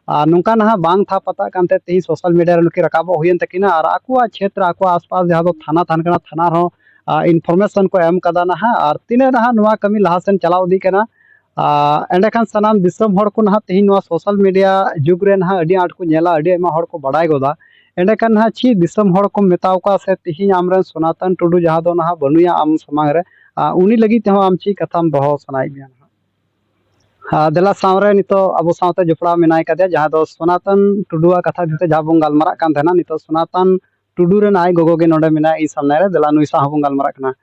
ᱟᱨ ᱱᱚᱝᱠᱟ ᱱᱟᱦᱟᱜ ᱵᱟᱝ ᱛᱷᱟ ᱯᱟᱛᱟᱜ ᱠᱟᱱᱛᱮ ᱛᱮᱦᱮᱧ ᱥᱳᱥᱟᱞ ᱢᱤᱰᱤᱭᱟ ᱨᱮ ᱱᱩᱠᱤᱱ ᱨᱟᱠᱟᱵᱚᱜ ᱦᱩᱭᱮᱱ ᱛᱟᱹᱠᱤᱱᱟ ᱟᱨ ᱟᱠᱚᱣᱟᱜ ᱪᱷᱮᱛᱨᱚ, ᱟᱠᱚᱣᱟᱜ ᱟᱥᱯᱟᱥ ᱡᱟᱦᱟᱸ ᱫᱚ ᱛᱷᱟᱱᱟ ᱛᱟᱦᱮᱱ ᱠᱟᱱᱟ, ᱛᱷᱟᱱᱟ ᱨᱮᱦᱚᱸ, ᱟ, ᱤᱱᱯᱷᱚᱨᱢᱮᱥᱚᱱ ᱠᱚ ᱮᱢ ᱠᱟᱫᱟ ᱱᱟᱦᱟᱜ, ᱟᱨ ᱛᱤᱱᱟᱹᱜ ᱱᱟᱦᱟᱜ ᱱᱚᱣᱟ ᱠᱟᱹᱢᱤ ᱞᱟᱦᱟ ᱥᱮᱱ ᱪᱟᱞᱟᱣ ᱤᱫᱤᱜ ᱠᱟᱱᱟ, ᱟᱨ ᱮᱸᱰᱮᱠᱷᱟᱱ ᱥᱟᱱᱟᱢ ᱫᱤᱥᱚᱢ ᱦᱚᱲ ᱠᱚ ᱱᱟᱦᱟᱜ ᱛᱮᱦᱮᱧ ᱱᱚᱣᱟ ᱥᱳᱥᱟᱞ ᱢᱤᱰᱤᱭᱟ ᱡᱩᱜᱽ ᱨᱮ ᱱᱟᱦᱟᱜ ᱟᱹᱰᱤ ᱟᱸᱴ ᱠᱚ ᱧᱮᱞᱟ, ᱟᱹᱰᱤ ᱟᱭᱢᱟ ᱦᱚᱲ ᱠᱚ ᱵᱟᱲᱟᱭ ᱜᱚᱫᱟ᱾ ᱮᱸᱰᱮᱠᱷᱟᱱ ᱱᱟᱦᱟᱜ ᱪᱮᱫ ᱫᱤᱥᱚᱢ ᱦᱚᱲ ᱠᱚᱢ ᱢᱮᱛᱟᱣ ᱠᱚᱣᱟ ᱥᱮ ᱛᱮᱦᱮᱧ ᱟᱢᱨᱮᱱ ᱥᱚᱱᱟᱛᱚᱱ ᱴᱩᱰᱩ ᱡᱟᱦᱟᱸ ᱫᱚ ᱱᱟᱦᱟᱜ ᱵᱟᱹᱱᱩᱭᱟ ᱟᱢ ᱥᱟᱢᱟᱝ ᱨᱮ, ᱟᱨ ᱩᱱᱤ ᱞᱟᱹᱜᱤᱫ ᱛᱮᱦᱚᱸ ᱟᱢ ᱪᱮᱫ ᱠᱟᱛᱷᱟᱢ ᱫᱚᱦᱚ ᱥᱟᱱᱟᱭᱮᱫ ᱢᱮᱭᱟ ᱱᱟᱦᱟᱜ? ᱟᱨ ᱫᱮᱞᱟ ᱥᱟᱶᱨᱮ ᱱᱤᱛᱚᱜ ᱟᱵᱚ ᱥᱟᱶᱛᱮ ᱡᱚᱯᱲᱟᱣ ᱢᱮᱱᱟᱭ ᱠᱟᱫᱮᱭᱟ, ᱡᱟᱦᱟᱸ ᱫᱚ ᱥᱚᱱᱟᱛᱚᱱ ᱴᱩᱰᱩᱣᱟᱜ ᱠᱟᱛᱷᱟ ᱤᱫᱤ ᱠᱟᱛᱮ ᱡᱟᱦᱟᱸ ᱵᱚᱱ ᱜᱟᱞᱢᱟᱨᱟᱜ ᱠᱟᱱ ᱛᱟᱦᱮᱱᱟ, ᱱᱤᱛᱚᱜ ᱥᱚᱱᱟᱛᱚᱱ ᱴᱩᱰᱩ ᱨᱮᱱ ᱟᱡ ᱜᱚᱜᱚ ᱜᱮ ᱱᱚᱰᱮ ᱢᱮᱱᱟᱭᱟ ᱤᱧ ᱥᱟᱢᱱᱮ ᱨᱮ᱾ ᱫᱮᱞᱟ ᱱᱩᱭ ᱥᱟᱶ ᱦᱚᱸᱵᱚᱱ ᱜᱟᱞᱢᱟᱨᱟᱜ ᱠᱟᱱᱟ᱾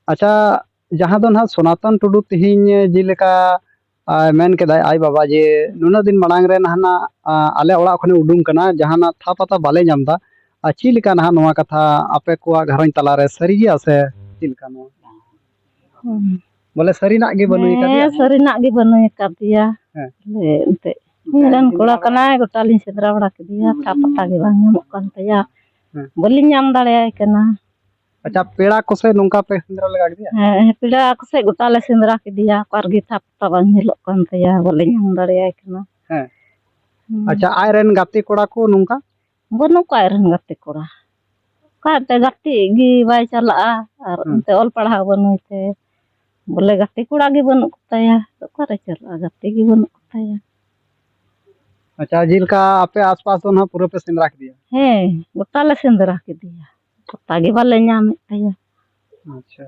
ᱟᱪᱪᱷᱟ, ᱡᱟᱦᱟᱸ ᱫᱚ ᱱᱟᱦᱟᱜ ᱥᱚᱱᱟᱛᱚᱱ ᱴᱩᱰᱩ ᱛᱮᱦᱮᱧ ᱡᱮᱞᱮᱠᱟ, ᱟᱭ, ᱢᱮᱱ ᱠᱮᱫᱟᱭ ᱟᱡ ᱵᱟᱵᱟ ᱡᱮ ᱱᱩᱱᱟᱹᱜ ᱫᱤᱱ ᱢᱟᱲᱟᱝ ᱨᱮ ᱱᱟᱦᱟᱜ, ᱟ, ᱟᱞᱮ ᱚᱲᱟᱜ ᱠᱷᱚᱱᱮ ᱩᱰᱩᱝ ᱠᱟᱱᱟ, ᱡᱟᱦᱟᱱᱟᱜ ᱛᱷᱟ ᱯᱟᱛᱟ ᱵᱟᱞᱮ ᱧᱟᱢ ᱮᱫᱟ᱾ ᱟᱨ ᱪᱮᱫ ᱞᱮᱠᱟ ᱱᱟᱦᱟᱜ ᱱᱚᱣᱟ ᱠᱟᱛᱷᱟ ᱟᱯᱮ ᱠᱚᱣᱟᱜ ᱜᱷᱟᱨᱚᱸᱡᱽ ᱛᱟᱞᱟᱨᱮ ᱥᱟᱹᱨᱤ ᱜᱮᱭᱟ ᱥᱮ ᱪᱮᱫ ᱞᱮᱠᱟ ᱱᱚᱣᱟ? ᱦᱩᱸ᱾ ᱵᱚᱞᱮ ᱥᱟᱹᱨᱤᱱᱟᱜ ᱜᱮ ᱵᱟᱹᱱᱩᱭ ᱦᱮᱸ, ᱠᱟᱫᱮᱭᱟ? ᱥᱟᱹᱨᱤᱱᱟᱜ ᱜᱮ ᱵᱟᱹᱱᱩᱭ ᱠᱟᱫᱮᱭᱟ᱾ ᱦᱮᱸ᱾ ᱵᱚᱞᱮ ᱮᱱᱛᱮᱫ ᱤᱧ ᱨᱮᱱ ᱠᱚᱲᱟ ᱠᱟᱱᱟᱭ, ᱜᱚᱴᱟ ᱞᱤᱧ ᱥᱮᱸᱫᱽᱨᱟ ᱵᱟᱲᱟ ᱠᱮᱫᱮᱭᱟ, ᱛᱷᱟ ᱯᱟᱛᱟ ᱜᱮ ᱵᱟᱝ ᱧᱟᱢᱚᱜ ᱠᱟᱱ ᱛᱟᱭᱟ᱾ ᱦᱮᱸ᱾ ᱵᱟᱹᱞᱤᱧ ᱧᱟᱢ ᱫᱟᱲᱮᱭᱟᱭ ᱠᱟᱱᱟ᱾ ᱟᱪᱪᱷᱟ, ᱯᱮᱲᱟ ᱠᱚᱥᱮᱫ ᱱᱚᱝᱠᱟ ᱯᱮ ᱥᱮᱸᱫᱽᱨᱟ ᱞᱮᱜᱟ ᱠᱮᱫᱮᱭᱟ? ᱦᱮᱸ, ᱯᱮᱲᱟ ᱠᱚᱥᱮᱫ ᱜᱚᱴᱟ ᱞᱮ ᱥᱮᱸᱫᱽᱨᱟ ᱠᱮᱫᱮᱭᱟ, ᱚᱠᱟ ᱨᱮᱜᱮ ᱛᱷᱟ ᱯᱟᱛᱟ ᱵᱟᱝ ᱧᱮᱞᱚᱜ ᱠᱟᱱ ᱛᱟᱭᱟ, ᱵᱟᱞᱮ ᱧᱟᱢ ᱫᱟᱲᱮᱭᱟᱭ ᱠᱟᱱᱟ᱾ ᱦᱮᱸ᱾ ᱦᱩᱸ᱾ ᱟᱪᱪᱷᱟ, ᱟᱡᱨᱮᱱ ᱜᱟᱛᱮ ᱠᱚᱲᱟ ᱠᱚ ᱱᱚᱝᱠᱟ? ᱵᱟᱹᱱᱩᱜ ᱠᱚᱣᱟ ᱟᱡᱨᱮᱱ ᱜᱟᱛᱮ ᱠᱚᱲᱟ, ᱚᱠᱟᱛᱮ ᱜᱟᱛᱮᱜ ᱜᱮ ᱵᱟᱭ ᱪᱟᱞᱟᱜᱼᱟ, ᱟᱨ ᱦᱩᱸ᱾ ᱚᱱᱛᱮ ᱚᱞ ᱯᱟᱲᱦᱟᱣ ᱵᱟᱹᱱᱩᱭ ᱛᱮ, ᱵᱚᱞᱮ ᱜᱟᱛᱮ ᱠᱚᱲᱟ ᱜᱮ ᱵᱟᱹᱱᱩᱜ ᱠᱚᱛᱟᱭᱟ, ᱚᱠᱟᱨᱮ ᱪᱟᱞᱟᱜᱼᱟ, ᱜᱟᱛᱮ ᱜᱮ ᱵᱟᱹᱱᱩᱜ ᱠᱚᱛᱟᱭᱟ᱾ ᱟᱪᱪᱷᱟ, ᱡᱮᱞᱮᱠᱟ ᱟᱯᱮ ᱟᱥᱯᱟᱥ ᱫᱚ ᱱᱟᱦᱟᱜ ᱯᱩᱨᱟᱹ ᱯᱮ ᱥᱮᱸᱫᱽᱨᱟ ᱠᱮᱫᱮᱭᱟ? ᱦᱮᱸ, ᱜᱚᱴᱟ ᱞᱮ ᱥᱮᱸᱫᱽᱨᱟ ᱠᱮᱫᱮᱭᱟ, ᱯᱟᱛᱟ ᱜᱮ ᱵᱟᱞᱮ ᱧᱟᱢᱮᱫ ᱛᱟᱭᱟ᱾ ᱟᱪᱪᱷᱟ,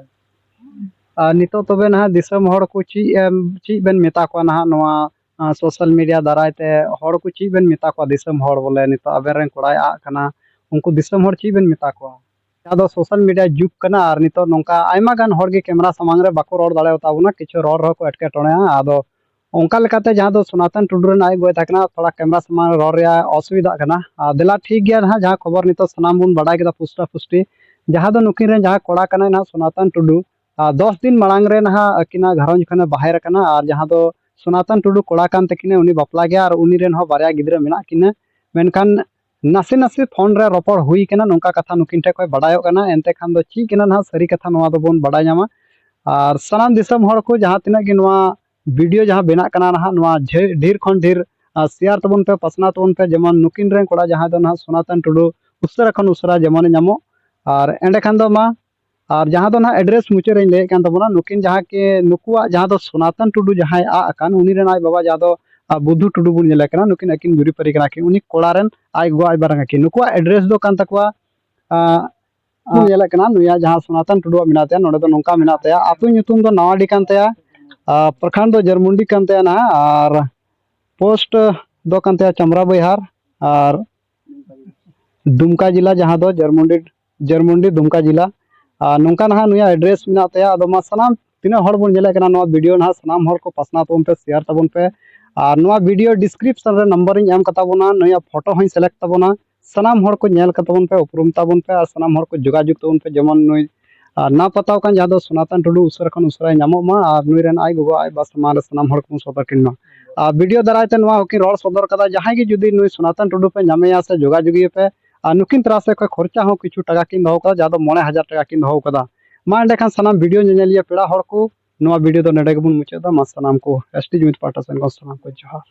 ᱟᱨ ᱱᱤᱛᱚᱜ ᱛᱚᱵᱮ ᱱᱟᱦᱟᱜ ᱫᱤᱥᱚᱢ ᱦᱚᱲ ᱠᱚ ᱪᱮᱫ ᱮᱢ, ᱪᱮᱫ ᱵᱮᱱ ᱢᱮᱛᱟ ᱠᱚᱣᱟ ᱱᱟᱦᱟᱜ ᱱᱚᱣᱟ, ᱟᱸ, social media ᱫᱟᱨᱟᱭ ᱛᱮ ᱦᱚᱲ ᱠᱚ ᱪᱮᱫ ᱵᱮᱱ ᱢᱮᱛᱟ ᱠᱚᱣᱟ ᱫᱤᱥᱚᱢ ᱦᱚᱲ, ᱵᱚᱞᱮ ᱱᱤᱛᱚᱜ ᱟᱵᱮᱱ ᱨᱮᱱ ᱠᱚᱲᱟᱭ ᱟᱫ ᱠᱟᱱᱟ, ᱩᱱᱠᱩ ᱫᱤᱥᱚᱢ ᱦᱚᱲ ᱪᱮᱫ ᱵᱮᱱ ᱢᱮᱛᱟ ᱠᱚᱣᱟ? ᱡᱟᱦᱟᱸ ᱫᱚ social media ᱡᱩᱜᱽ ᱠᱟᱱᱟ, ᱟᱨ ᱱᱤᱛᱚᱜ ᱱᱚᱝᱠᱟ ᱟᱭᱢᱟ ᱜᱟᱱ ᱦᱚᱲ ᱜᱮ camera ᱥᱟᱢᱟᱝ ᱨᱮ ᱵᱟᱠᱚ ᱨᱚᱲ ᱫᱟᱲᱮᱭᱟᱛᱟ ᱵᱚᱱᱟ, ᱠᱤᱪᱷᱩ ᱨᱚᱲ ᱨᱮᱦᱚᱸ ᱠᱚ ᱮᱴᱠᱮᱴᱚᱬᱮᱜᱼᱟ᱾ ᱟᱫᱚ ᱚᱱᱠᱟ ᱞᱮᱠᱟᱛᱮ ᱡᱟᱦᱟᱸ ᱫᱚ ᱥᱚᱱᱟᱛᱚᱱ ᱴᱩᱰᱩ ᱨᱮᱱ ᱟᱡ ᱜᱚᱭ ᱛᱟᱦᱮᱸ ᱠᱟᱱᱟ, ᱛᱷᱚᱲᱟ camera ᱥᱟᱢᱟᱝ ᱨᱮ ᱨᱚᱲ ᱨᱮᱭᱟᱜ ᱚᱥᱩᱵᱤᱫᱷᱟᱜ ᱠᱟᱱᱟ᱾ ᱟᱨ ᱫᱮᱞᱟ ᱴᱷᱤᱠ ᱜᱮᱭᱟ, ᱱᱟᱦᱟᱜ ᱡᱟᱦᱟᱸ ᱠᱷᱚᱵᱚᱨ ᱱᱤᱛᱚᱜ ᱥᱟᱱᱟᱢ ᱵᱚᱱ ᱵᱟᱰᱟᱭ ᱠᱮᱫᱟ ᱯᱩᱥᱴᱟ ᱯᱩᱥᱴᱤ, ᱡᱟᱦᱟᱸ ᱫᱚ ᱱᱩᱠᱤᱱ ᱨᱮᱱ ᱡᱟᱦᱟᱸ ᱠᱚᱲᱟ ᱠᱟᱱᱟᱭ ᱱᱟᱦᱟᱜ ᱥᱚᱱᱟᱛᱚᱱ ᱴᱩᱰᱩ, ᱟᱨ ᱫᱚᱥ ᱫᱤᱱ ᱢᱟᱲᱟᱝ ᱨᱮ ᱱᱟᱦᱟᱜ ᱟᱹᱠᱤᱱᱟᱜ ᱜᱷᱟᱨᱚᱸᱡᱽ ᱠᱷᱚᱱᱮ ᱵᱟᱦᱮᱨ ᱟᱠᱟᱱᱟ, ᱟᱨ ᱡᱟᱦᱟᱸ ᱫᱚ ᱥᱚᱱᱟᱛᱚᱱ ᱴᱩᱰᱩ ᱠᱚᱲᱟ ᱠᱟᱱ ᱛᱟᱹᱠᱤᱱᱟ, ᱩᱱᱤ ᱵᱟᱯᱞᱟ ᱜᱮᱭᱟ ᱟᱨ ᱩᱱᱤ ᱨᱮᱱ ᱦᱚᱸ ᱵᱟᱨᱭᱟ ᱜᱤᱫᱽᱨᱟᱹ ᱢᱮᱱᱟᱜ ᱠᱤᱱᱟ᱾ ᱢᱮᱱᱠᱷᱟᱱ ᱱᱟᱥᱮ ᱱᱟᱥᱮ ᱯᱷᱳᱱ ᱨᱮ ᱨᱚᱯᱚᱲ ᱦᱩᱭ ᱠᱟᱱᱟ, ᱱᱚᱝᱠᱟ ᱠᱟᱛᱷᱟ ᱱᱩᱠᱤᱱ ᱴᱷᱮᱱ ᱠᱷᱚᱱ ᱵᱟᱰᱟᱭᱚᱜ ᱠᱟᱱᱟ᱾ ᱮᱱᱛᱮ ᱠᱷᱟᱱ ᱫᱚ ᱪᱮᱫ ᱠᱟᱱᱟ ᱱᱟᱦᱟᱜ ᱥᱟᱹᱨᱤ ᱠᱟᱛᱷᱟ, ᱱᱚᱣᱟ ᱫᱚᱵᱚᱱ ᱵᱟᱰᱟᱭ ᱧᱟᱢᱟ᱾ ᱟᱨ ᱥᱟᱱᱟᱢ ᱫᱤᱥᱚᱢ ᱦᱚᱲ ᱠᱚ ᱡᱟᱦᱟᱸ ᱛᱤᱱᱟᱹᱜ ᱜᱮ ᱱᱚᱣᱟ video ᱡᱟᱦᱟᱸ ᱵᱮᱱᱟᱜ ᱠᱟᱱᱟ ᱱᱟᱦᱟᱜ, ᱱᱚᱣᱟ ᱡᱷᱮ-, ᱰᱷᱮᱨ ᱠᱷᱚᱱ ᱰᱷᱮᱨ, ᱟᱨ share ᱛᱟᱵᱚᱱ ᱯᱮ, ᱯᱟᱥᱱᱟᱣ ᱛᱟᱵᱚᱱ ᱯᱮ, ᱡᱮᱢᱚᱱ ᱱᱩᱠᱤᱱ ᱨᱮᱱ ᱠᱚᱲᱟ ᱡᱟᱦᱟᱸᱭ ᱫᱚ ᱱᱟᱦᱟᱜ ᱥᱚᱱᱟᱛᱚᱱ ᱴᱩᱰᱩ ᱩᱥᱟᱹᱨᱟ ᱠᱷᱚᱱ ᱩᱥᱟᱹᱨᱟ ᱡᱮᱢᱚᱱᱮ ᱧᱟᱢᱚᱜ᱾ ᱟᱨ ᱮᱸᱰᱮ ᱠᱷᱟᱱ ᱫᱚ ᱢᱟ, ᱟᱨ ᱡᱟᱦᱟᱸ ᱫᱚ ᱱᱟᱦᱟᱜ address ᱢᱩᱪᱟᱹᱫ ᱨᱮᱧ ᱞᱟᱹᱭᱮᱫ ᱠᱟᱱ ᱛᱟᱵᱚᱱᱟ, ᱱᱩᱠᱤᱱ ᱡᱟᱦᱟᱸ ᱠᱤ, ᱱᱩᱠᱩᱣᱟᱜ ᱡᱟᱦᱟᱸ ᱫᱚ ᱥᱚᱱᱟᱛᱚᱱ ᱴᱩᱰᱩ ᱡᱟᱦᱟᱸᱭ ᱟᱫ ᱟᱠᱟᱱ, ᱩᱱᱤ ᱨᱮᱱ ᱟᱡ ᱵᱟᱵᱟ ᱡᱟᱦᱟᱸ ᱫᱚ, ᱟ, ᱵᱩᱫᱷᱩ ᱴᱩᱰᱩ ᱵᱚᱱ ᱧᱮᱞᱮ ᱠᱟᱱᱟ, ᱱᱩᱠᱤᱱ ᱟᱹᱠᱤᱱ ᱡᱩᱨᱤᱯᱟᱹᱨᱤ ᱠᱟᱱᱟ ᱠᱤᱱ, ᱩᱱᱤ ᱠᱚᱲᱟ ᱨᱮᱱ ᱟᱡ ᱜᱚ ᱟᱡ ᱵᱟᱵᱟ ᱠᱤᱱ, ᱱᱩᱠᱩᱣᱟᱜ address ᱫᱚ ᱠᱟᱱ ᱛᱟᱠᱚᱣᱟ, ᱟ, ᱵᱚᱱ ᱧᱮᱞᱮᱫ ᱠᱟᱱᱟ, ᱱᱩᱭᱟᱜ ᱡᱟᱦᱟᱸ ᱥᱚᱱᱟᱛᱚᱱ ᱴᱩᱰᱩᱣᱟᱜ ᱢᱮᱱᱟᱜ ᱛᱟᱭᱟ, ᱱᱚᱰᱮ ᱫᱚ ᱱᱚᱝᱠᱟ ᱢᱮᱱᱟᱜ ᱛᱟᱭᱟ, ᱟᱹᱛᱩ ᱧᱩᱛᱩᱢ ᱫᱚ ᱱᱟᱣᱟᱰᱤ ᱠᱟᱱ ᱛᱟᱭᱟ, ᱟᱨ ᱯᱨᱚᱠᱷᱚᱸᱰ ᱫᱚ ᱡᱟᱹᱨᱢᱩᱱᱰᱤ ᱠᱟᱱ ᱛᱟᱭᱟ ᱱᱟᱦᱟᱜ, ᱟᱨ ᱯᱳᱥᱴ ᱫᱚ ᱠᱟᱱ ᱛᱟᱭᱟ ᱪᱟᱢᱨᱟ ᱵᱟᱹᱭᱦᱟᱨ, ᱟᱨ ᱫᱩᱢᱠᱟ ᱡᱮᱞᱟ, ᱡᱟᱦᱟᱸ ᱫᱚ ᱡᱟᱹᱨᱢᱩᱱᱰᱤ, ᱡᱟᱹᱨᱢᱩᱱᱰᱤ ᱫᱩᱢᱠᱟ ᱡᱮᱞᱟ᱾ ᱟᱨ ᱱᱚᱝᱠᱟ ᱱᱟᱦᱟᱜ ᱱᱩᱭᱟᱜ ᱮᱰᱨᱮᱥ ᱢᱮᱱᱟᱜ ᱛᱟᱭᱟ᱾ ᱟᱫᱚ ᱢᱟ ᱥᱟᱱᱟᱢ ᱛᱤᱱᱟᱹᱜ ᱦᱚᱲ ᱵᱚᱱ ᱧᱮᱞᱮᱫ ᱠᱟᱱᱟ ᱱᱚᱣᱟ ᱵᱷᱤᱰᱤᱭᱳ ᱱᱟᱦᱟᱜ, ᱥᱟᱱᱟᱢ ᱦᱚᱲ ᱠᱚ ᱯᱟᱥᱱᱟᱣ ᱛᱟᱵᱚᱱ ᱯᱮ, ᱥᱮᱭᱟᱨ ᱛᱟᱵᱚᱱ ᱯᱮ᱾ ᱟᱨ ᱱᱚᱣᱟ ᱵᱷᱤᱰᱤᱭᱳ ᱰᱤᱥᱠᱨᱤᱯᱥᱚᱱ ᱨᱮ ᱱᱟᱢᱵᱟᱨ ᱤᱧ ᱮᱢ ᱠᱟᱛᱟ ᱵᱚᱱᱟ, ᱱᱩᱭᱟᱜ ᱯᱷᱳᱴᱳ ᱦᱚᱸᱧ ᱥᱤᱞᱮᱠᱴ ᱛᱟᱵᱚᱱᱟ᱾ ᱥᱟᱱᱟᱢ ᱦᱚᱲ ᱠᱚ ᱧᱮᱞ ᱠᱟᱛᱟ ᱵᱚᱱ ᱯᱮ, ᱩᱯᱨᱩᱢ ᱛᱟᱵᱚᱱ ᱯᱮ ᱟᱨ ᱥᱟᱱᱟᱢ ᱦᱚᱲ ᱠᱚ ᱡᱳᱜᱟᱡᱳᱜᱽ ᱛᱟᱵᱚᱱ ᱯᱮ, ᱡᱮᱢᱚᱱ ᱱᱩᱭ ᱟᱨ ᱱᱟ ᱯᱟᱛᱟᱣ ᱠᱟᱱ, ᱡᱟᱦᱟᱸ ᱫᱚ ᱥᱚᱱᱟᱛᱚᱱ ᱴᱩᱰᱩ, ᱩᱥᱟᱹᱨᱟ ᱠᱷᱚᱱ ᱩᱥᱟᱹᱨᱟᱭ ᱧᱟᱢᱚᱜ ᱢᱟ ᱟᱨ ᱱᱩᱭ ᱨᱮᱱ ᱟᱡ ᱜᱚᱜᱚ, ᱟᱡ ᱵᱟ ᱥᱟᱢᱟᱝ ᱨᱮ ᱥᱟᱱᱟᱢ ᱦᱚᱲ ᱠᱚᱵᱚᱱ ᱥᱚᱫᱚᱨ ᱠᱤᱱ ᱢᱟ᱾ ᱟᱨ ᱵᱷᱤᱰᱤᱭᱳ ᱫᱟᱨᱟᱭ ᱛᱮ ᱱᱚᱣᱟ ᱦᱚᱸᱠᱤᱱ ᱨᱚᱲ ᱥᱚᱫᱚᱨ ᱠᱟᱫᱟ, ᱡᱟᱦᱟᱸᱭ ᱜᱮ ᱡᱩᱫᱤ ᱱᱩᱭ ᱥᱚᱱᱟᱛᱚᱱ ᱴᱩᱰᱩ ᱯᱮ ᱧᱟᱢᱮᱭᱟ ᱥᱮ ᱡᱳᱜᱟᱡᱳᱜᱽ ᱮᱭᱟ ᱯᱮ, ᱟᱨ ᱱᱩᱠᱤᱱ ᱛᱟᱨᱟ ᱥᱮᱫ ᱠᱷᱚᱱ ᱠᱷᱚᱨᱪᱟ ᱦᱚᱸ ᱠᱤᱪᱷᱩ ᱴᱟᱠᱟ ᱠᱤᱱ ᱫᱚᱦᱚ ᱠᱟᱫᱟ, ᱡᱟᱦᱟᱸ ᱫᱚ ᱢᱚᱬᱮ ᱦᱟᱡᱟᱨ ᱴᱟᱠᱟ ᱠᱤᱱ ᱫᱚᱦᱚ ᱠᱟᱫᱟ᱾ ᱢᱟ ᱮᱸᱰᱮᱠᱷᱟᱱ ᱥᱟᱱᱟᱢ ᱵᱷᱤᱰᱤᱭᱳ ᱧᱮᱧᱮᱞᱤᱭᱟᱹ ᱯᱮᱲᱟ ᱦᱚᱲ ᱠᱚ, ᱱᱚᱣᱟ ᱵᱷᱤᱰᱤᱭᱳ ᱫᱚ ᱱᱚᱰᱮ ᱜᱮᱵᱚᱱ ᱢᱩᱪᱟᱹᱫ ᱮᱫᱟ᱾ ᱢᱟ ᱥᱟᱱᱟᱢ ᱠᱚ ᱮᱥ ᱴᱤ ᱡᱩᱢᱤᱫ ᱯᱟᱦᱴᱟ ᱥᱮᱱ ᱠᱷᱚᱱ ᱥᱟᱱᱟᱢ ᱠᱚ ᱡᱚᱦᱟᱨ᱾